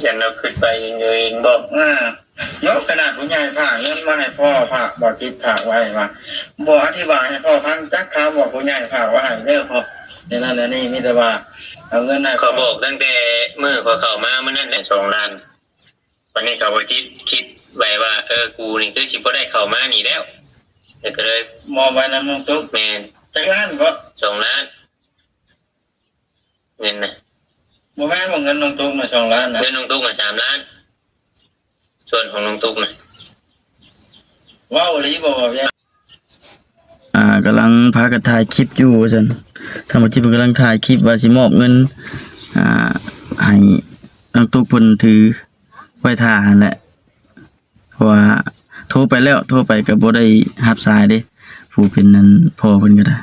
ຢ້ານລາວຄິດໄປເອງເດີເອງບໍ? ອາ ໂຍ ຂະໜາດຜູ້ໃຫຍ່ຝາກເງິນມາໃຫ້ພໍ່ ຝາກ ບໍ່ຈິດຝາກໄວ້ວ່າ ບໍ່ອະທິບາຍໃຫ້ພໍ່ຟັງຈັກຄຳ ວ່າຜູ້ໃຫຍ່ຝາກໄວ້ໃຫ້ເດີພໍ່ ແນວນັ້ນແນວນີ້ ມີແຕ່ວ່າເອົາເງິນໃຫ້ ຂ້ອຍບອກຕັ້ງແຕ່ມື້ຂ້ອຍເຂົ້າມາມື້ນັ້ນແຫຼະ ສອງລ້ານ. ບັດນີ້ເຂົາບໍ່ຈິດຄິດໄວ້ວ່າ ເອີ ກູນີ້ຄືຊິບໍ່ໄດ້ເຂົ້າມານີ້ແລ້ວ ແລ້ວກໍເລີຍມອບໄວ້ນຳນ້ອງຕຸກ. ແມ່ນ. ຈັກລ້ານເກາະ? ສອງລ້ານ. ເງິນນະ ບໍ່ແມ່ນບໍ່ ເງິນນ້ອງຕຸກນະ ສອງລ້ານນະ. ເງິນນ້ອງຕຸກນະ ສາມລ້ານ. ສ່ວນຂອງນ້ອງຕຸກນະ ເວົ້າອີ່ຫຼີບໍ່ ເວົ້າແທ້? ອ່າ ກຳລັງພາກັນຖ່າຍຄລິບຢູ່ວ່າຊັ້ນ ທາງບໍ່ຈິດເພິ່ນກຳລັງຖ່າຍຄລິບວ່າຊິມອບເງິນ ອ່າ ໃຫ້ນ້ອງຕຸກເພິ່ນຖືໄວ້ຖ້າຫັ້ນແຫຼະ ເພາະວ່າໂທໄປແລ້ວ ໂທໄປກໍບໍ່ໄດ້ຮັບສາຍເດ້ ຜູ້ເປັນອັນພໍ່ເພິ່ນກໍໄດ້.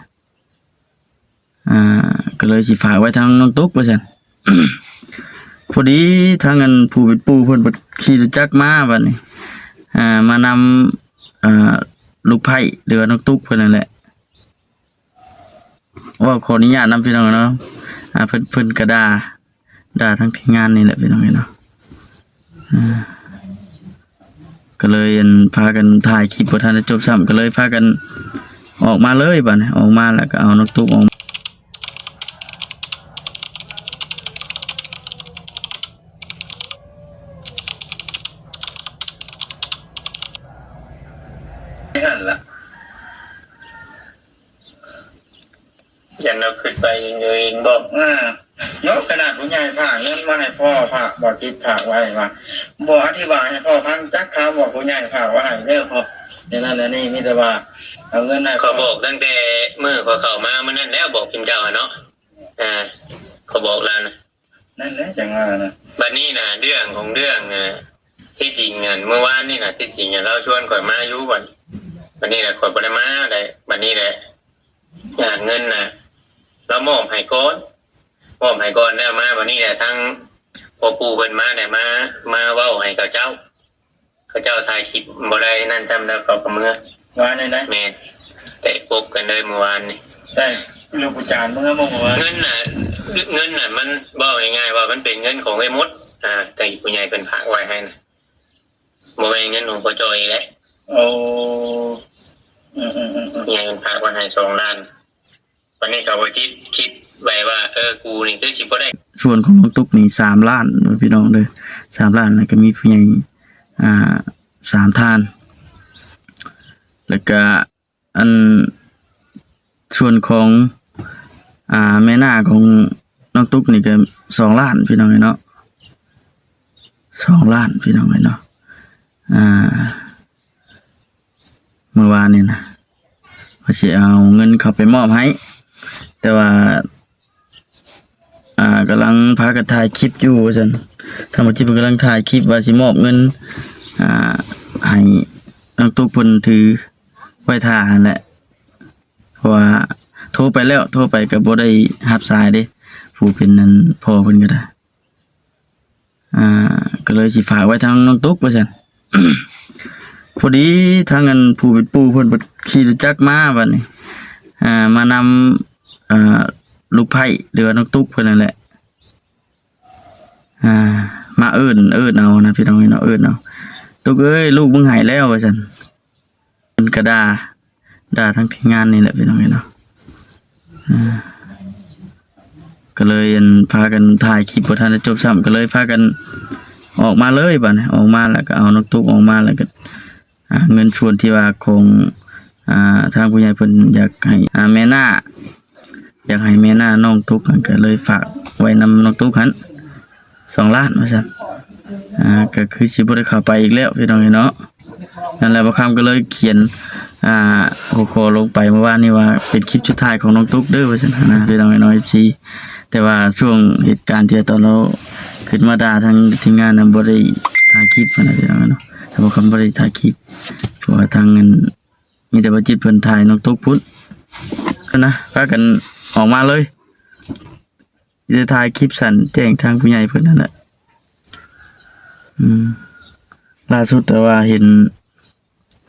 ອ່າ ກໍເລີຍຊິຝາກໄວ້ທາງນ້ອງຕຸກວ່າຊັ້ນ. ພໍດີທາງອັນຜູ້ເປັນປູ່ເພິ່ນບັດຂີ່ລົດຈັກມາບັດນີ້ ອ່າ ມານຳ ອ່າ ລູກໃພ້ ຫຼືວ່ານ້ອງຕຸກເພິ່ນນັ້ນແຫຼະ. ເວົ້າຂໍອະນຸຍາດນຳພີ່ນ້ອງເນາະ ອ່າ ເພິ່ນ ເພິ່ນກໍດ່າ ດ່າທັງທີມງານນີ້ແຫຼະພີ່ນ້ອງເອີຍເນາະ. ອ່າ ກໍເລີຍອັນພາກັນຖ່າຍຄລິບບໍ່ທັນໄດ້ຈົບຊ້ຳ ກໍເລີຍພາກັນອອກມາເລີຍບາດນີ້ ອອກມາແລ້ວກໍເອົານ້ອງຕຸກອອກ ນັ້ນລະ. ຢ້ານລາວຄິດໄປເອງເດີເອງບໍ? ອາ ໂຍ ຂະໜາດຜູ້ໃຫຍ່ຝາກເງິນມາໃຫ້ພໍ່ ຝາກ ບໍ່ຈິດຝາກໄວ້ວ່າ ບໍ່ອະທິບາຍໃຫ້ພໍ່ຟັງຈັກຄຳ ວ່າຜູ້ໃຫຍ່ຝາກໄວ້ໃຫ້ເດີພໍ່ ແນວນັ້ນແນວນີ້ ມີແຕ່ວ່າເອົາເງິນໃຫ້ ຂ້ອຍບອກຕັ້ງແຕ່ມື້ຂ້ອຍເຂົ້າມາມື້ນັ້ນແລ້ວ ບອກເປັນເຈົ້າຫັ້ນເນາະ. ອາ ຂ້ອຍບອກລາວນະ. ນັ້ນແຫຼະ ຈັ່ງວ່ານະ. ບັດນີ້ນະ ເລື່ອງຂອງເລື່ອງນະ ທີ່ຈິງອັນ ມື້ວານນີ້ນະ ທີ່ຈິງນະ ລາວຊວນຂ້ອຍມາຢູ່ ບັດ ບັດນີ້ນະ ຂ້ອຍບໍ່ໄດ້ມາໄດ້. ບັດນີ້ແຫຼະ ອ່າ ເງິນນະ ລາວມອບໃຫ້ກ່ອນ ມອບໃຫ້ກ່ອນແລ້ວ ມາບັດນີ້ແຫຼະ ທາງພໍ່ປູ່ເພິ່ນມາໄດ້ ມາ ມາເວົ້າໃຫ້ເຂົາເຈົ້າ ເຂົາເຈົ້າຖ່າຍຄລິບບໍ່ໄດ້ນັ້ນຊ້ຳ ແລ້ວເຂົາກໍເມືອ ວ່າແນວໃດ? ແມ່ນ ແຕະປົກກັນເລີຍມື້ວານນີ້ ແຕ່ລູກປະຈານເມືອບໍ່? ເງິນນະ ເງິນນະ ມັນເວົ້າງ່າຍໆວ່າ ມັນເປັນເງິນຂອງເອື້ອຍມົດ ອາ ທີ່ຜູ້ໃຫຍ່ເພິ່ນຝາກໄວ້ໃຫ້ນະ ບໍ່ແມ່ນເງິນຂອງພໍ່ຈ່ອຍອີກແລ້ວ. ໂອ້ ອືມໆໆໆ ຜູ້ໃຫຍ່ເພິ່ນຝາກໄວ້ໃຫ້ສອງລ້ານ. ບັດນີ້ເຂົາບໍ່ຈິດຄິດໄວ້ວ່າ ເອີ ກູນີ້ຄືຊິບໍ່ໄດ້. ສ່ວນຂອງນ້ອງຕຸກນີ້ສາມລ້ານ ພີ່ນ້ອງເດີ ສາມລ້ານ ແລ້ວກໍມີຜູ້ໃຫຍ່ ອ່າ ສາມທ່ານ ແລ້ວກໍ ອັນ ສ່ວນຂອງ ອ່າ ແມ່ນ້າຂອງນ້ອງຕຸກນີ້ກໍສອງລ້ານ ພີ່ນ້ອງເອີຍເນາະ ສອງລ້ານ ພີ່ນ້ອງເອີຍເນາະ. ອ່າ ມື້ວານນີ້ນະ ວ່າຊິເອົາເງິນເຂົ້າໄປມອບໃຫ້ ແຕ່ວ່າ ອ່າ ກຳລັງພາກັນຖ່າຍຄລິບຢູ່ວ່າຊັ້ນ ທາງບໍ່ຈິດເພິ່ນກຳລັງຖ່າຍຄລິບວ່າຊິມອບເງິນ ອ່າ ໃຫ້ນ້ອງຕຸກເພິ່ນຖືໄວ້ຖ້າຫັ້ນແຫຼະ ເພາະວ່າໂທໄປແລ້ວ ໂທໄປກໍບໍ່ໄດ້ຮັບສາຍເດ້ ຜູ້ເປັນອັນພໍ່ເພິ່ນກໍໄດ້. ອ່າ ກໍເລີຍຊິຝາກໄວ້ທາງນ້ອງຕຸກວ່າຊັ້ນ. ພໍດີທາງອັນຜູ້ເປັນປູ່ເພິ່ນບັດຂີ່ລົດຈັກມາບັດນີ້ ອ່າ ມານຳ ອ່າ ລູກໃພ້ ຫຼືວ່ານ້ອງຕຸກເພິ່ນນັ້ນແຫຼະ ອ່າ ມາເອີ້ນ ເອີ້ນເອົານະ ພີ່ນ້ອງເອີຍເນາະ ເອີ້ນເອົາ ຕຸກເອີຍ ລູກມຶງໄຫ້ແລ້ວວ່າຊັ້ນ. ເພິ່ນກະດ່າ ດ່າທັງທີມງານນີ້ແຫຼະພີ່ນ້ອງເອີຍເນາະ. ອ່າ ກໍເລີຍອັນພາກັນຖ່າຍຄລິບບໍ່ທັນໄດ້ຈົບຊ້ຳ ກໍເລີຍພາກັນອອກມາເລີຍບາດນີ້ ອອກມາແລ້ວກໍເອົານ້ອງຕຸກອອກມາ ແລ້ວກໍ ອ່າ ເງິນສ່ວນທີ່ວ່າຂອງ ອ່າ ທາງຜູ້ໃຫຍ່ເພິ່ນຢາກໃຫ້ ອ່າ ແມ່ນ້າ ຢາກໃຫ້ແມ່ນ້ານ້ອງຕຸກຫັ້ນ ກໍເລີຍຝາກໄວ້ນຳນ້ອງຕຸກຫັ້ນ ສອງລ້ານວ່າຊັ້ນ. ອ່າ ກໍຄືຊິບໍ່ໄດ້ເຂົ້າໄປອີກແລ້ວພີ່ນ້ອງເອີຍເນາະ. ນັ້ນແຫຼະ ບ່າວຄຳກໍເລີຍຂຽນ ອ່າ ຫົວຂໍ້ລົງໄປມື້ວານນີ້ວ່າ ເປັນຄລິບສຸດທ້າຍຂອງນ້ອງຕຸກເດີວ່າຊັ້ນນະ ພີ່ນ້ອງເອີຍເນາະ ເອັຟຊີ. ແຕ່ວ່າຊ່ວງເຫດການທີ່ຕອນລາວຂຶ້ນມາດ່າທາງທີມງານນະ ບໍ່ໄດ້ຖ່າຍຄລິບຫັ້ນນະ ພີ່ນ້ອງເນາະ. ທາງບ່າວຄຳບໍ່ໄດ້ຖ່າຍຄລິບ ເພາະວ່າທາງນັ້ນ ມີແຕ່ບ່າວຈິດເພິ່ນຖ່າຍນ້ອງຕຸກພຸ້ນນະ ພາກັນອອກມາເລີຍ ຊິໄດ້ຖ່າຍຄລິບສັ້ນແຈ້ງທາງຜູ້ໃຫຍ່ເພິ່ນຫັ້ນແຫຼະ. ອືມ ລ່າສຸດແຕ່ວ່າເຫັນ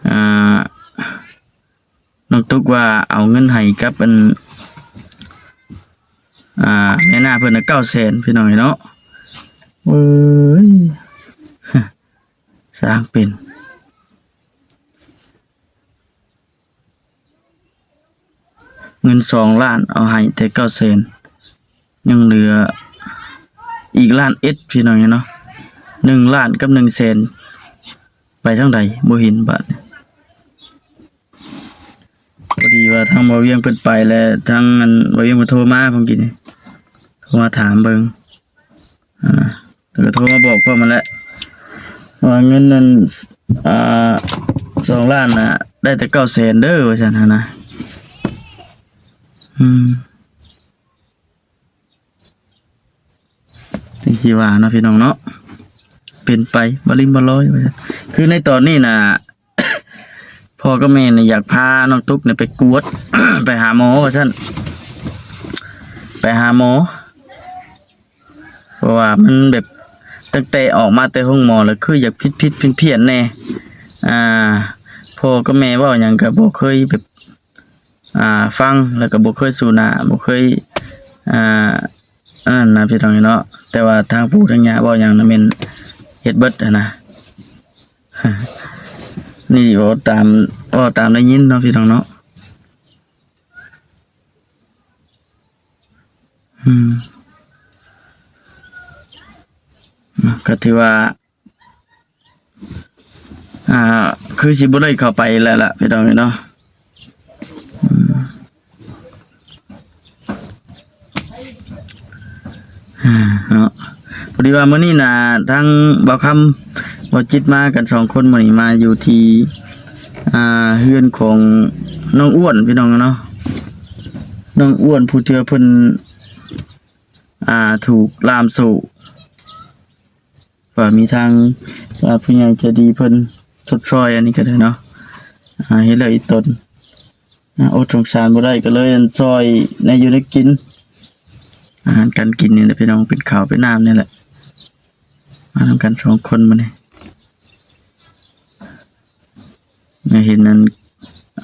ອ່າ ນ້ອງຕຸກວ່າເອົາເງິນໃຫ້ກັບອັນ ອ່າ ແມ່ນ້າເພິ່ນນະ ເກົ້າແສນ ພີ່ນ້ອງເອີຍເນາະ. ໂ ເອີຍ ສ້າງເປັນ ເງິນສອງລ້ານ ເອົາໃຫ້ແຕ່ເກົ້າແສນ ຍັງເຫຼືອອີກລ້ານເອັດ ພີ່ນ້ອງເອີຍເນາະ ໜຶ່ງລ້ານກັບໜຶ່ງແສນ ໄປທາງໃດບໍ່ເຫັນບາດນີ້. ພໍດີວ່າທາງບ່າວວຽງເພິ່ນໄປ ແລະ ທາງອັນບ່າວວຽງເພິ່ນໂທມາເມື່ອກີ້ນີ້ ໂທມາຖາມເບິ່ງຫັ້ນນະ ແລ້ວກໍໂທມາບອກພ້ອມຫັ້ນແຫຼະ ວ່າເງິນນັ້ນ ອ່າ ສອງລ້ານນະ ໄດ້ແຕ່ເກົ້າແສນເດີ ວ່າຊັ້ນຫັ້ນນະ. ອືມ ຈັ່ງທີ່ວ່າເນາະ ພີ່ນ້ອງເນາະ ເປັນໄປບໍ່ລິ້ມບໍ່ລອຍວ່າຊັ້ນ. ຄືໃນຕອນນີ້ນະ ພໍ່ກັບແມ່ນີ້ຢາກພານ້ອງຕຸກນີ້ໄປກວດ ໄປຫາໝໍວ່າຊັ້ນ ໄປຫາໝໍ ເພາະວ່າມັນແບບ ຕັ້ງແຕ່ອອກມາແຕ່ໂຮງໝໍແລ້ວ ຄືຢາກຜິດໆພຽນໆແດ່ ອ່າ ພໍ່ກັບແມ່ເວົ້າຫຍັງກໍບໍ່ເຄີຍແບບ ອ່າ ຟັງ ແລ້ວກໍບໍ່ເຄີຍສູ້ໜ້າ ບໍ່ເຄີຍ ອ່າ ອັນນັ້ນນະ ພີ່ນ້ອງເນາະ. ແຕ່ວ່າທາງປູ່ທາງຍ່າເວົ້າຫຍັງນະ ແມ່ນເຮັດເບິດຫັ້ນນະ. ນີ້ເວົ້າຕາມ ເວົ້າຕາມໄດ້ຍິນເນາະ ພີ່ນ້ອງເນາະ. ອືມ ກໍຖືວ່າ ອ່າ ຄືຊິບໍ່ໄດ້ເຂົ້າໄປແລ້ວລະ ພີ່ນ້ອງເນາະ. ອືມ ເນາະ ພໍດີວ່າມື້ນີ້ນະ ທາງບ່າວຄຳ ບ່າວຈິດມາກັນສອງຄົນ ມື້ນີ້ມາຢູ່ທີ່ ອ່າ ເຮືອນຂອງນ້ອງອ້ວນ ພີ່ນ້ອງເນາະ. ນ້ອງອ້ວນ ຜູ້ທີ່ວ່າເພິ່ນ ອ່າ ຖືກລ່າມໂສ້ ວ່າມີທາງ ອ່າ ຜູ້ໃຫຍ່ໃຈດີເພິ່ນຊົດຊ່ອຍ ອັນນີ້ກໍໄດ້ເນາະ ອ່າ ເຮັດແລ້ວອີ່ຕົນ ອ່າ ອົດສົງສານບໍ່ໄດ້ ກໍເລີຍອັນຊ່ອຍແນວຢູ່ແນວກິນ ອາຫານການກິນນີ້ແຫຼະ ພີ່ນ້ອງ ເປັນເຂົ້າເປັນນ້ຳນີ້ແຫຼະ. ມານຳກັນສອງຄົນມື້ນີ້ ໄດ້ເຫັນອັນ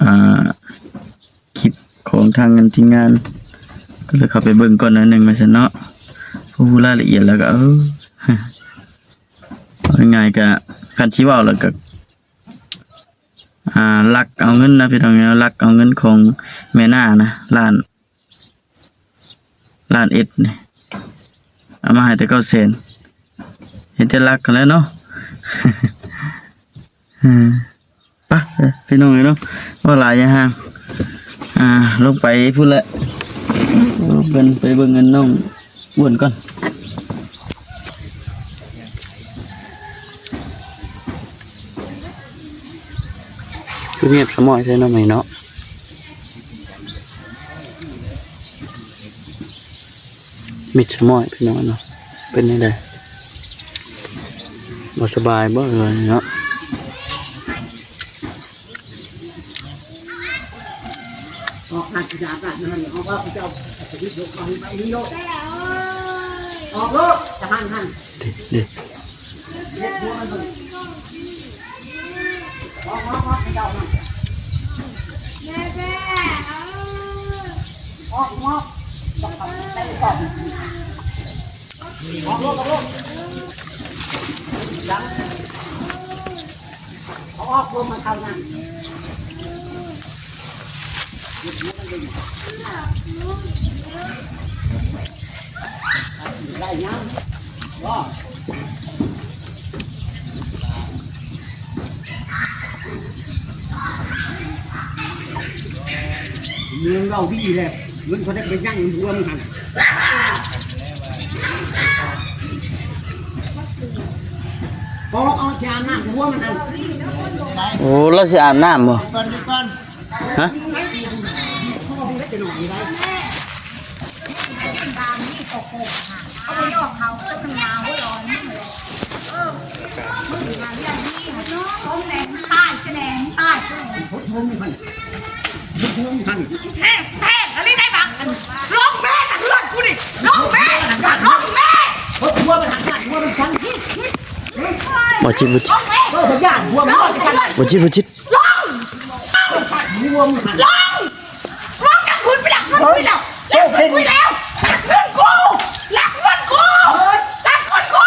ອ່າ ຄລິບຂອງທາງອັນທີມງານ ກໍເລີຍເຂົ້າໄປເບິ່ງກ່ອນໜ້ອຍໜຶ່ງວ່າຊັ້ນເນາະ. ຜູ້ຮູ້ລາຍລະອຽດແລ້ວກໍ ເອີ ເວົ້າງ່າຍໆ ກໍ ຄັນຊິເວົ້າແລ້ວກໍ ອ່າ ລັກເອົາເງິນນະ ພີ່ນ້ອງເນາະ, ລັກເອົາເງິນຂອງແມ່ນ້ານະ ລ້ານ ລ້ານເອັດນີ້ ເອົາມາໃຫ້ແຕ່ເກົ້າແສນ ເຫັນແຕ່ລັກຫັ້ນແຫຼະເນາະ. ເອີ ໄປ ພີ່ນ້ອງເອີຍເນາະ ເວົ້າຫຼາຍຢ່າຫ່າງ ອ່າ ລົງໄປພຸ້ນແຫຼະ ເບິ່ງ ໄປເບິ່ງອັນນ້ອງອ້ວນກ່ອນ. ຄືງຽບສະໝ້ອຍແທ້ເນາະ ແມ່ເນາະ. ມິດສະໝ້ອຍ ພີ່ນ້ອງເນາະ ເປັນຈັ່ງໃດ ບໍ່ສະບາຍບໍ່ເນາະ? ອອກຫັ້ນ ຢ່າກັນນັ້ນ ອອກ ອອກ ເຈົ້າ ອອກໂລດ ຈະຫັ້ນ ຫັ້ນ ເດ້ ເດ້ ເຮັດຫົວມັນເບິ່ງ ອອກ ອອກ ອອກ ເຈົ້າຫັ້ນ ອອກ ອອກ ອອກ ອອກໂລດ ອອກໂລດ ເອົາອອກ ລວມມັນເຂົ້ານະ ໄດ້ຍັງ ເມືອງເວົ້າດີແຫຼະ ເງິນເຂົາໄດ້ໄປຍັງນຳຜົວມັນຫັ້ນ ອອກ ອອກ ຊິອາບນ້ຳຜົວມັນຫັ້ນ. ໂອ້ ລາວຊິອາບນ້ຳບໍ່? ຮະ? ແທກ ແທກ ອັນນີ້ໄດ້ບັກ ລົງແມ່ນະ ເຮືອນກູນີ້ ລົງແມ່ນະ ລົງແມ່ນະ ບໍ່ຈິດ ບໍ່ຈິດ ບໍ່ຈິດ ລົງ ລົງ ລົງ ຈະຂຶ້ນໄປ ລັກເງິນກູນີ້ແລ້ວ ລັກເງິນກູນີ້ແລ້ວ ລັກເງິນກູ ລັກເງິນກູ ລັກເງິນກູ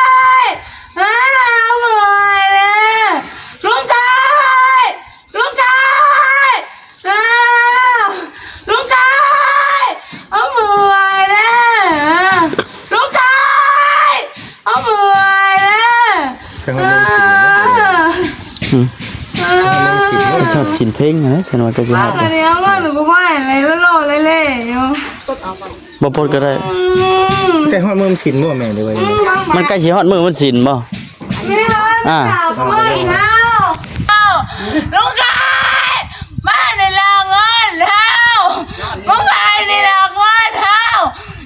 ຍ ອ້າວ ເມື່ອຍແລ້ວ ລຸງໄກ່ ລຸງໄກ່ ອ້າວ ລຸງໄກ່ ອ້າວ ເມື່ອຍແລ້ວ ລຸງໄກ່ ອ້າວ ເມື່ອຍແລ້ວ ເຖິງວ່າເມືອງສິນແລ້ວ ອືມ ເຖິງວ່າເມືອງສິນແລ້ວ ເພິ່ນຊິເພງຫັ້ນແຫຼະ ເພິ່ນວ່າກໍຊິຮອດ ເອົາອັນນີ້ເອົາມາ ໜູກໍບໍ່ໃຫ້ເລີຍ ລໍໆແຫຼະໆຢູ່ ບໍ່ປົດກໍໄດ້ ອືມ ໃກ້ຮອດມື້ມັນສິນບໍ່ແມ່ ຫຼືວ່າຍັງໃດ? ອືມ ມັນໃກ້ຊິຮອດມື້ມັນສິນບໍ່? ມີຮອດ ອ່າ ເອົາເອົາ ລຸງໄກ່ ມາໃຫ້ລາກເງິນເຮົາ ລຸງໄກ່ໃຫ້ລາກເງິນເຮົາ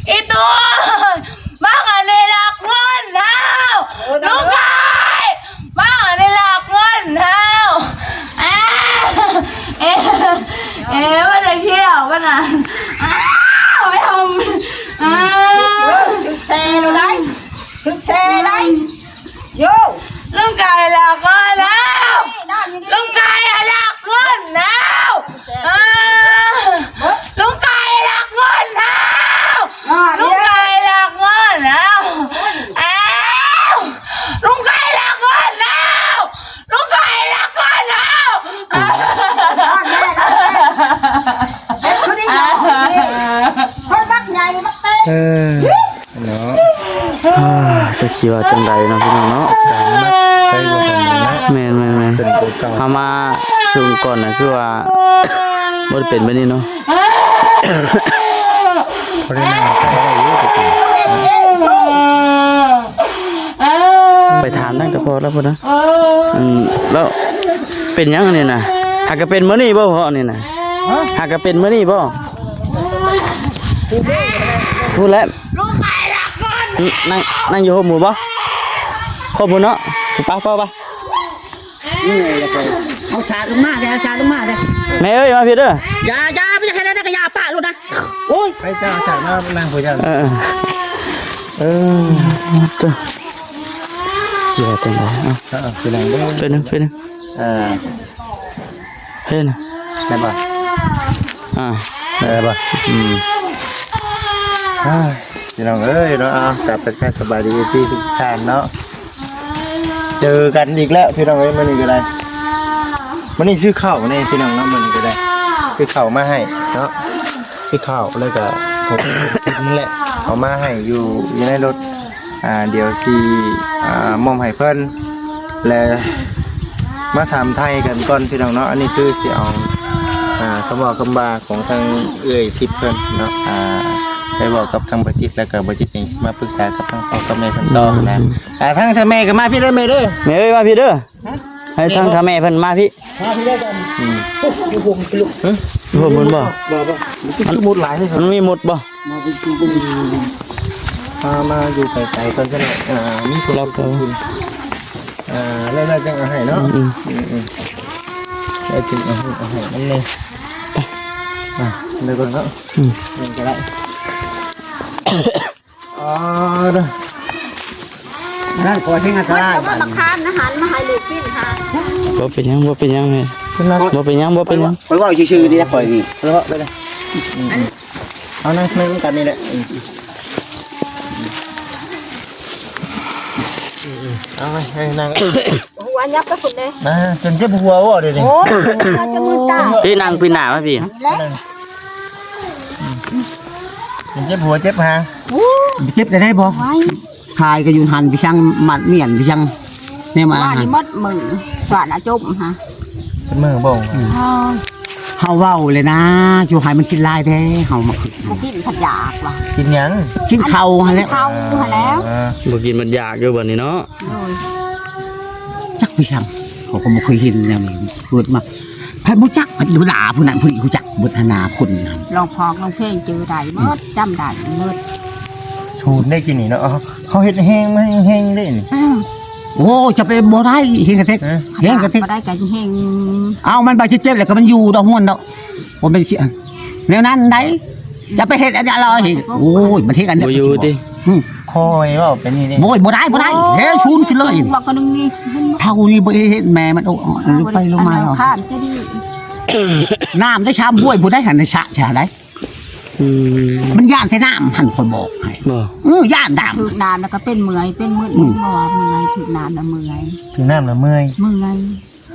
ອີຕູນ ມາໃຫ້ລາກເງິນເຮົາ ລຸງໄກ່ ມາໃຫ້ລາກເງິນເຮົາ ເອ ເອ ເອ ບໍ່ໄດ້ທ່ຽວກັນນະ ອ້າວ ໄປຫົ່ມ ອ້າວ ຖືກແຊໂລດໄດ໋ ຖືກແຊໄດ໋ ໂຢ ລຸງໄກ່ລາກເງິນເຮົາ ລຸງໄກ່ລາກເງິນເຮົາ ອ້າວ ລຸງໄກ່ລາກເງິນເຮົາ ລຸງໄກ່ລາກເງິນເຮົາ ອ້າວ ລຸງໄກ່ລາກເງິນເຮົາ ລຸງໄກ່ລາກເງິນເຮົາ ຄົນບັກໃຫຍ່ບັກເຕັມ ເອີ ເນາະ ອ່າ ຈັກຊິວ່າຈັ່ງໃດເນາະ ພີ່ນ້ອງເນາະ ການມັກໃຊ້ບໍ່ທັນເນາະ ແມ່ນໆໆ ເປັນຕົວເກົ່າ ເຮົາມາຊຸມກ່ອນນະ ຄືວ່າບໍ່ໄດ້ເປັນແບບນີ້ເນາະ. ບໍ່ໄດ້ນັ່ງໃກ້ໄດ້ຢູ່ ໄປຖາມຕັ້ງແຕ່ພໍແລ້ວພຸ້ນນະ. ອັນ ແລ້ວເປັນຫຍັງອັນນີ້ນະ? ຫາກະເປັນມື້ນີ້ບໍ່ພໍ່ນີ້ນະ? ຫາກະເປັນມື້ນີ້ບໍ່? ພຸ້ນແຫຼະ ນັ່ງ ນັ່ງຢູ່ຮົ່ມໝູ່ບໍ່? ຄົບພຸ້ນເນາະ. ໄປ ໄປ ໄປ. ເອົາສາດລົງມາເດີ້ ເອົາສາດລົງມາເດີ້. ແມ່ເອີຍ ມາພີ້ເດີ້. ຢ່າ ຢ່າ ບໍ່ຢາກເຮັດແນວໃດກະຢ່າ ປະໂລດນະ. ໂອ້ຍ ໄປເຈົ້າ ເອົາສາດມານັ່ງພຸ້ນເຈົ້າ. ເອີ ເອີ ເອີ ເຈົ້າ ຊິວ່າຈັ່ງໃດ? ເອົາ ເອີ ເປັນຫຍັງເດີ້? ເປັນຫຍັງ ເປັນຫຍັງ? ເອີ ເຮັດນະ ໄດ້ບໍ່? ອ່າ ໄດ້ບໍ່? ອືມ ອ້າຍ ພີ່ນ້ອງເອີຍເນາະ. ເອົາ ກະທັກທາຍສະບາຍດີ ເອັຟຊີ ທຸກທ່ານເນາະ. ເຈີກັນອີກແລ້ວພີ່ນ້ອງເອີຍ ມື້ນີ້ກະໄດ້ ມື້ນີ້ຊື້ເຂົ້າແນ່ພີ່ນ້ອງເນາະ. ມື້ນີ້ກະໄດ້ຊື້ເຂົ້າມາໃຫ້ເນາະ ຊື້ເຂົ້າ ແລ້ວກະຂອງກິນນັ້ນແຫຼະ ເອົາມາໃຫ້ຢູ່ ຢູ່ໃນລົດ. ອ່າ ດຽວຊິ ອ່າ ມອບໃຫ້ເພິ່ນ ແລະ ມາຖາມໄຖ່ກັນກ່ອນພີ່ນ້ອງເນາະ. ອັນນີ້ຄືຊິເອົາ ອ່າ ຄຳເວົ້າຄຳວ່າຂອງທາງເອື້ອຍທິບເພິ່ນເນາະ ອ່າ ໄປເວົ້າກັບທາງບໍ່ຈິດ ແລ້ວກະບໍ່ຈິດເອງຊິມາປຶກສາກັບທາງພໍ່ກັບແມ່ເພິ່ນຕໍ່ນະ. ອ່າ ທາງ ທາງແມ່ກະມາພີ້ເດີ້ແມ່ເດີ້. ແມ່ເອີຍ ມາພີ້ເດີ້. ໃຫ້ທາງ ທາງແມ່ເພິ່ນມາພີ້ ມາພີ້ເດີ້ກັນ. ອືມ ໂອ້ໂຫ ໂອ້ໂຫ ມັນຄືລູກ ຮະ? ໂອ້ໂຫ ມັນບໍ່ ບໍ່ ບໍ່ ມັນຄືໝົດຫຼາຍເລີຍ. ມັນມີໝົດບໍ່? ມາເປັນຊຸດ ມາ ມາຢູ່ໄກໆກ່ອນຊະເນາະ. ອ່າ ມີຄົນ ອ່າ ແລ້ວ ແລ້ວຈັ່ງເອົາໃຫ້ເນາະ. ອືມ ອືມ ອືມ ແລ້ວຈຶ່ງເອົາໃຫ້ ເອົາໃຫ້ນຳແດ່. ໄປ ອ່າ ໄດ້ກ່ອນເນາະ. ອືມ ນີ້ກະໄດ້. ອໍ ເດີ ນັ້ນຂໍເຮັດອັນຕະລາຍ ເອົາມາຄານອາຫານມາໃຫ້ລູກກິນຫາ. ບໍ່ເປັນຫຍັງ ບໍ່ເປັນຫຍັງແມ່ ບໍ່ເປັນຫຍັງ ບໍ່ເປັນຫຍັງ. ຂ້ອຍເວົ້າຊື່ໆນີ້ນະ ຂ້ອຍນີ້. ເອົາ ເອົາ ເອົາ ເອົາ ນັ່ງ ນັ່ງນຳກັນນີ້ແຫຼະ. ເອົາ ໃຫ້ນັ່ງ ຫົວຫຍັບໄປພຸ້ນເດ້. ອ່າ ຈົນເຈັບຫົວບໍ່ດຽວນີ້? ໂອ້ຍ ຫົວຈົນມືຕາຍ. ພີ່ນັ່ງປີໜ້າມາພີ່ ນີ້ແຫຼະ. ມັນເຈັບຫົວເຈັບຫາງ. ໂອ້ ເຈັບໄດ້ບໍ່? ຂາຍກະຢູ່ຫັ້ນ ໄປຊ່າງມັດມ້ຽນ ໄປຊ່າງແນວມາ. ວ່ານີ້ໝົດມື້ ສວນອາຈົມຫາ ເປັນມື້ບໍ່? ເຮົາເວົ້າແລ້ວນະ ຢູ່ໃຫ້ມັນກິນຫຼາຍແທ້ ເຮົາມາ ບໍ່ກິນ ຄັນຢາກວ່າ. ກິນຫຍັງ? ກິນເຂົ້າຫັ້ນແຫຼະ ເຂົ້າຫັ້ນແຫຼະ. ບໍ່ກິນມັນຢາກຢູ່ບັດນີ້ເນາະ. ໂດຍ ຈັກໄປຊ່າງ ເຂົາກະບໍ່ເຄີຍເຫັນແນວນີ້ ເກີດມາ ໃຜບໍ່ຈັກ ເວລາຜູ້ນັ້ນຜູ້ນີ້ຮູ້ຈັກເບິດຫັ້ນນາ ຄົນຫັ້ນ ຮ້ອງພ້ອງຮ້ອງເພງຈື່ໄດ້ໝົດ ຈຳໄດ້ໝົດ. ສູນໄດ້ກິນນີ້ເນາະ ເຮົາເຮັດແຮງມາແຮງເດ້ນີ້. ໂອ້ ຈະໄປບໍ່ໄດ້ ເຮັງກະເຕັກ ເຮັງກະເຕັກ ບໍ່ໄດ້ກະແຮງ. ເອົາ ມັນບາດເຈັບແລ້ວກະມັນຢູ່ດອກ ຮ່ວນດອກ ບໍ່ແມ່ນຊິ ແນວນັ້ນໃດ. ຢ່າໄປເຮັດອັນນັ້ນເລີຍ. ໂອ້ຍ ມັນເຮັດອັນ ບໍ່ຢູ່ຕິ. ອືມ ຄ່ອຍເວົ້າໄປນີ້ເດ້. ໂອ້ຍ ບໍ່ໄດ້ ບໍ່ໄດ້. ເຮັດສູນຂຶ້ນເລີຍ ເທົ່ານີ້ບໍ່ໄດ້ເຮັດແມ່ມັນ. ໂອ້ ລົງໄປລົງມາ ຂ້າມຈະດີ ນ້ຳໄດ້ຊາມຫ້ວຍ ບໍ່ໄດ້ຫັ້ນ ສະຊະໄດ້. ອືມ ມັນຢ້ານແຕ່ນ້ຳຫັ້ນ ຂ້ອຍບອກໃຫ້. ບໍ່ ເອີ ຢ້ານນ້ຳ ຖືກນ້ຳແລ້ວກະເປັນເມື່ອຍ ເປັນມຶນ ອືມ ເພາະວ່າເມື່ອຍ ຖືກນ້ຳແລ້ວເມື່ອຍ ຖືກນ້ຳແລ້ວເມື່ອຍ ເມື່ອຍ.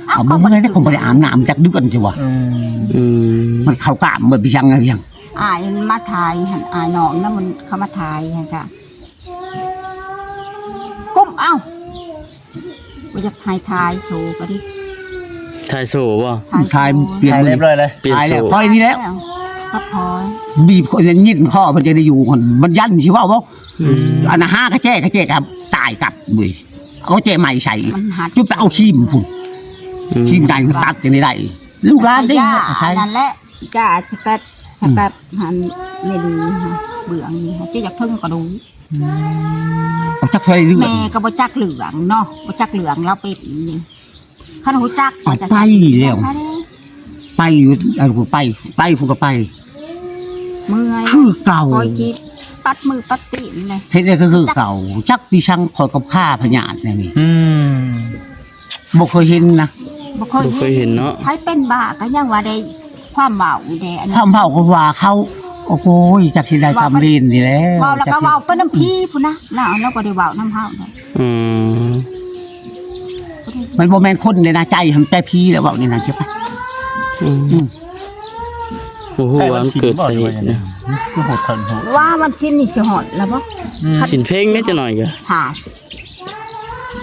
ເອົາ ບໍ່ເມື່ອຍແຕ່ຄົນບໍ່ໄດ້ອາບນ້ຳຈັກເດືອນ ຊິວ່າ. ອືມ ອືມ ມັນເຂົ້າກ້າມເບິດ ໄປຊ່າງຫຍັງ. ອ້າຍມາຖ່າຍຫັ້ນ ອ້າຍນ້ອງນະ ມັນເຂົ້າມາຖ່າຍຫັ້ນກະ ກຸ້ມ ເອົ້າ ບໍ່ຢາກຖ່າຍ ຖ່າຍໂຊກະດິ ຖ່າຍໂຊບໍ່? ຖ່າຍໂຊ ຖ່າຍ ປ່ຽນ ຖ່າຍ ມື້ ລຽບຮ້ອຍເລີຍ ປ່ຽນໂຊ ຂ້ອຍນີ້ແຫຼະ ກັບພໍ່ ບີບຂ້ອຍ ຍິນຄໍເພິ່ນຈະໄດ້ຢູ່ຫັ້ນ ມັນຢ້ານຊິເວົ້າບໍ່? ອືມ ອັນນັ້ນຫາກະແຈກະແຈກະຕາຍກັບເວີຍ. ເອົາແຈໃໝ່ໃສ່ ມັນຫັດ ຈຸດໄປເອົາຄີມພຸ້ນ. ອືມ ຄີມໃດມັນຕັດຈັ່ງໃດໄດ້ ລູກຫຼານເດ້ ຢາ ອັນນັ້ນແຫຼະ ຢາສະກັດ ສະກັດ ອືມ ຫັ້ນ ເມັນເບື້ອງນີ້ ເຈົ້າຢາກເຖິງກະດູກ. ອືມ ບໍ່ຈັກໃສ່ເລືອດ ແມ່ກະບໍ່ຈັກເລື່ອງເນາະ ບໍ່ຈັກເລື່ອງລາວເປັນນີ້. ຄັນຮູ້ຈັກ ເອົາ ໄປແລ້ວ ໄປຢູ່ ເອົາ ໄປ ໄປພຸ້ນກະໄປ ເມື່ອຍ ຄືເກົ່າ ຄອຍຄິດ ປັດມືປັດຕີນເລີຍ ເຮັດໄດ້ຄືເກົ່າ. ຈັກປີສັງ ຂ້ອຍກະຄາພະຍາດແນວນີ້. ອືມ ບໍ່ເຄີຍເຫັນນະ ບໍ່ເຄີຍ ບໍ່ເຄີຍເຫັນເນາະ. ໃຜເປັນບ້າກະຍັງວ່າໄດ້ຄວາມເວົ້າແດ່ ຄວາມເວົ້າກະວ່າເຂົາ. ໂອ້ໂຫ ຈັກຊິໄດ້ກຳເລນນີ້ແຫຼະ ເວົ້າແລ້ວກະເວົ້າໄປນຳຜີພຸ້ນນະ ລາວ ລາວບໍ່ໄດ້ເວົ້ານຳເຮົາເດ້. ອືມ ມັນບໍ່ແມ່ນຄົນເດ້ນະ ໃຈຫັ້ນແຕ່ຜີແຫຼະ ເວົ້ານີ້ນະ ເສຍໄປ. ອືມ ອືມ ບໍ່ຮູ້ວ່າມັນເກີດສາເຫດຫຍັງ ຄືໂຫດຄັນໂຫດ ວ່າວັນສິນນີ້ຊິຮອດລະບໍ່? ອືມ ສິນເພັງແດ່ຈັກໜ້ອຍກະ ຖ້າ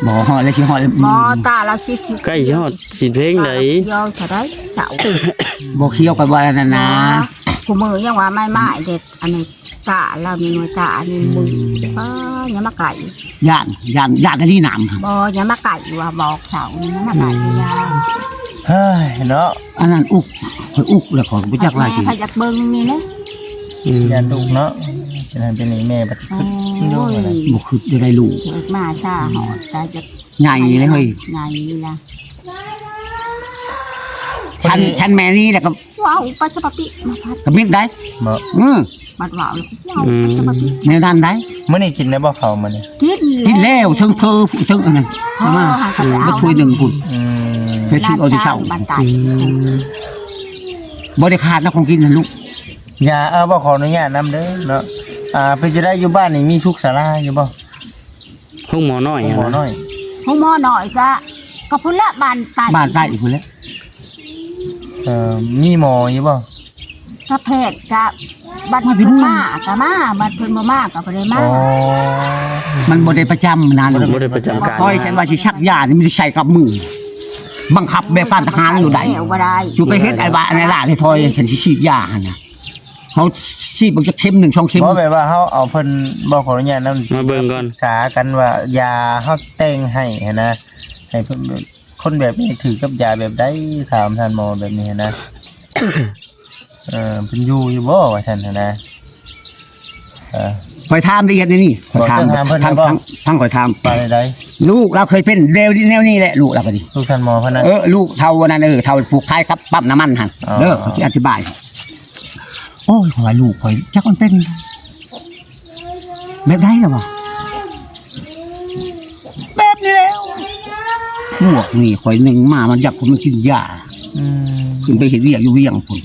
ບໍ່ຮອດແລ້ວ ຊິຮອດ ບໍ່ ຕາລາວຊິ ໃກ້ຊິຮອດສິນເພັງໃດ ຕາລາວຂຽວຊະໄດ ເຊົາ ບໍ່ຂຽວກະວ່ານັ້ນນະ ຄູ່ມື້ຍັງວ່າໄມ້ໆເດັດ ອັນນີ້ ຕາລາວມີໜ່ວຍຕາອັນນີ້ມຶງ ອືມ ປ້າ ຢ່າມາໃກ້ ຢ້ານ ຢ້ານ ຢ້ານອັນນີ້ນຳ ບໍ່ ຢ່າມາໃກ້ ວ່າບອກເຊົາ ຢ່າມາໃກ້ ອືມ ຢ່າ ເຮີ້ຍເນາະ ອັນນັ້ນອຸກ ຂ້ອຍອຸກແລ້ວຂ້ອຍບໍ່ຈັກວ່າຊິ ແມ່ຂ້ອຍຢາກເບິ່ງນີ້ເດ້ ອືມ ຢ້ານລູກເນາະ ເປັນຫັ້ນເປັນນີ້ແມ່ບັດຄຶດ ໂອ້ຍ ບໍ່ຄຶດໄດ້ລູກ ເກີດມາຊາຮອດ ຕາຍຈາກ ໃຫຍ່ເລີຍເຮີ້ຍ ໃຫຍ່ລະ ຊັ້ນ ຊັ້ນແມ່ນີ້ແລ້ວກໍ ເວົ້າໄປສະປະຕິມາພັດ ກະມິດໄດ໋ ບໍ່ ອື ບັດເວົ້າແລ້ວເວົ້າ ອືມ ໄປສະປະຕິ ແນວນັ້ນໄດ໋ ມື້ນີ້ກິນໄດ້ບໍ່ເຂົ້າມື້ນີ້ ກິນ ກິນແລ້ວ ເທິງເພີເທິງອັນນັ້ນ ເອົາມາ ເອີ ບໍ່ຖ້ວຍໜຶ່ງພຸ້ນ ອືມ ໄປຊື້ເອົາແຕ່ເຊົ້າ ບາດຕາຍ ອືມ ບໍ່ໄດ້ຂາດນະຂອງກິນຫັ້ນລູກ ຢ່າ ເອົາ ບໍ່ ຂໍອະນຸຍາດນຳເດີເນາະ ອ່າ ເປັນຈັ່ງໃດຢູ່ບ້ານນີ້ມີສຸກສາລາຢູ່ບໍ່? ໂຮງໝໍນ້ອຍ ໂຮງໝໍນ້ອຍ ໂຮງໝໍນ້ອຍກະ ກະພຸ້ນລະ ບ້ານໃຕ້ ບ້ານໃຕ້ພຸ້ນແຫຼະ ເອີ ມີໝໍຢູ່ບໍ່? ກະແພດກະ ບັດເພິ່ນມາກະມາ ບັດເພິ່ນບໍ່ມາກະບໍ່ໄດ້ມາ ອໍ ມັນບໍ່ໄດ້ປະຈຳນັ້ນ ບໍ່ໄດ້ປະຈຳການ ຂ້ອຍ ຄັນວ່າຊິສັກຢານີ້ມັນຊິໃສ່ກັບມື ບັງຄັບແບບການທະຫານໂລດໄດ໋ ແລ້ວບໍ່ໄດ້ ສູໄປເຮັດໄອ້ວ່າອັນນັ້ນລະ ຖອຍ ສັນຊິສີດຢາຫັ້ນນະ ເຮົາສີດເບິ່ງຈັກເຂັມໜຶ່ງສອງເຂັມ ບໍ່ ແບບວ່າເຮົາເອົາເພິ່ນ ບໍ່ ຂໍອະນຸຍາດນຳ ມາເບິ່ງກ່ອນ ປຶກສາກັນວ່າຢາເຮົາແຕ່ງໃຫ້ຫັ້ນນະ ໃຫ້ເພິ່ນ ຄົນແບບນີ້ຖືກກັບຢາແບບໃດ ຖາມທ່ານໝໍແບບນີ້ຫັ້ນນະ ເອີ ເພິ່ນຢູ່ຢູ່ບໍ່ ວ່າຊັ້ນຫັ້ນນະ ເອີ ຂ້ອຍຖາມລະອຽດໃນນີ້ ຂ້ອຍຖາມ ບໍ່ ຕ້ອງຖາມເພິ່ນ ທາງ ບໍ່ ທາງ ທາງຂ້ອຍຖາມ ວ່າໃດ ລູກລາວເຄີຍເປັນແນວນີ້ ແນວນີ້ແຫຼະ ລູກລາວກໍດີ ລູກທ່ານໝໍເພິ່ນນະ ເອີ ລູກເຖົ້າອັນນັ້ນ ເອີ ເຖົ້າຜູ້ຂາຍກັບປ້ຳນ້ຳມັນຫັ້ນ ອໍ ເດີ ຂ້ອຍຊິອະທິບາຍ ໂອ້ຍ ຂ້ອຍວ່າລູກຂ້ອຍຈັກມັນເປັນແບບໃດລະວະ ແບບນີ້ແຫຼະ ພວກນີ້ຂ້ອຍໜຶ່ງມາ ມັນຢາກຄົນມາກິນຢາ ອືມ ຂຶ້ນໄປເຮັດວຽກຢູ່ວຽງພຸ້ນ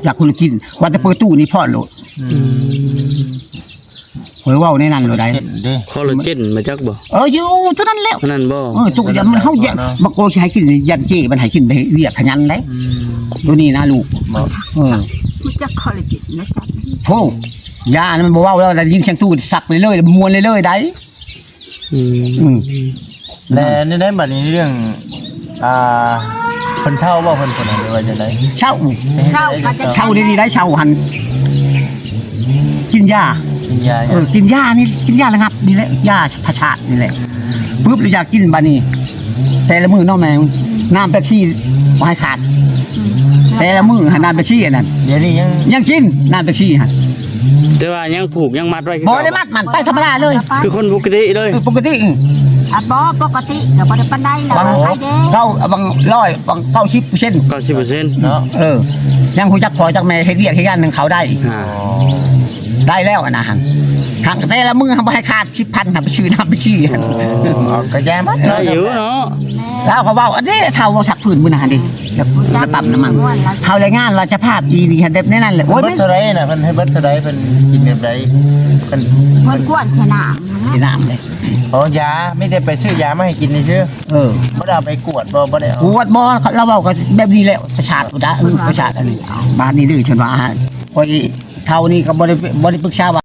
ຢາກຄົນກິນ ວ່າແຕ່ເປີດຕູ້ນີ້ພໍໂລດ ອືມ ຂ້ອຍເວົ້າໃນນັ້ນໂລດໄດ໋ ຄອລລາເຈນ ມາຈັກບໍ່? ເອີ ຢູ່ຕົວນັ້ນແຫຼະ ຕົວນັ້ນບໍ່? ເອີ ຕົວຢາມັນເຮົາຢາ ບາງຄົນຊິໃຫ້ກິນ ຢ້ານເຈ ມັນໃຫ້ກິນໄປເຮັດວຽກຂະຫຍັນໄດ໋ ອືມ ຕົວນີ້ນະລູກ ບໍ່ ເອີ ຮູ້ຈັກຄອລລາເຈນນະ ໂທ້ ຢານັ້ນມັນບໍ່ເວົ້າແລ້ວ ໄດ້ຍິນສຽງຕູ້ສັກເລີຍໆ ມ່ວນເລີຍໆໄດ໋ ອືມ ອືມ ແລະ ໃນ ໃນບັດນີ້ເລື່ອງ ອ່າ ເພິ່ນເຊົາບໍ່ ເພິ່ນ ເພິ່ນ ຫຼືວ່າຈັ່ງໃດ? ເຊົາ ເຊົາ ເຊົາດີໆໄດ໋ ເຊົາຫັ້ນ ກິນຢາ ກິນຢາ ເອີ ກິນຢານີ້ ກິນຢາລະງັບນີ້ແຫຼະ ຢາປະສາດນີ້ແຫຼະ ປຶບ ລະຢາກກິນບັດນີ້ ແຕ່ລະມື້ເນາະແມ່ ນ້ຳເປັບຊີບໍ່ໃຫ້ຂາດ ແຕ່ລະມື້ຫັ້ນ ນ້ຳເປັບຊີອັນນັ້ນ ດຽວນີ້ຍັງ ຍັງກິນນ້ຳເປັບຊີຫັ້ນ ແຕ່ວ່າຍັງຜູກຍັງມັດໄວ້ຄື ບໍ່ໄດ້ມັດ ມັນໄປທຳມະດາເລີຍ ຄືຄົນປົກກະຕິເລີຍ ເອີ ປົກກະຕິ ອື ອ່ະ ບໍ່ ປົກກະຕິກະບໍ່ໄດ້ປານໃດລະ ບາງ ໄປເດ້ ເກົ້າ ບາງຮ້ອຍ ບາງເກົ້າສິບເປີເຊັນ ເກົ້າສິບເປີເຊັນເນາະ ເອີ ຍັງຮູ້ຈັກພໍ່ຈັກແມ່ ເຮັດວຽກເຮັດງານນຳເຂົາໄດ້ ອ່າ ໄດ້ແລ້ວຫັ້ນນະ ຫາກແຕ່ລະມື້ຫັ້ນບໍ່ໃຫ້ຂາດສິບພັນ ຫາໄປຊື້ນ້ຳໄປຊີ ອໍ ກະຢ່າມັນ ໄດ້ຢູ່ເນາະ ລາວກໍເວົ້າ ອັນນີ້ເຖົ້າເວົ້າສັກພື້ນມື້ນັ້ນຫັ້ນເດ້ ແລ້ວໄປປ້ຳນ້ຳມັນ ເຂົາລາຍງານວ່າສະພາບອີ່ນີ້ຫັ້ນແບບໃນນັ້ນແຫຼະ ໂອ້ຍ ເບິດເທົ່າໃດນະ ເພິ່ນໃຫ້ເບິດເທົ່າໃດ ເພິ່ນກິນແບບໃດ ເພິ່ນ ເພິ່ນກວນໃສ່ນ້ຳ ໃສ່ນ້ຳເດ້ ອໍ ຢາ ມີແຕ່ໄປຊື້ຢາມາໃຫ້ກິນຊື່ໆ ເອີ ບໍ່ໄດ້ເອົາໄປກວດບໍ່ ບໍ່ໄດ້ເອົາ ກວດບໍ່ ລາວເວົ້າກໍແບບນີ້ແຫຼະ ປະສາດພຸ້ນນະ ເອີ ປະສາດອັນນີ້ ບາດນີ້ເດີ ເພິ່ນວ່າ ຂ້ອຍເທົ່ານີ້ກໍບໍ່ໄດ້ ບໍ່ໄດ້ປຶກສາວ່າ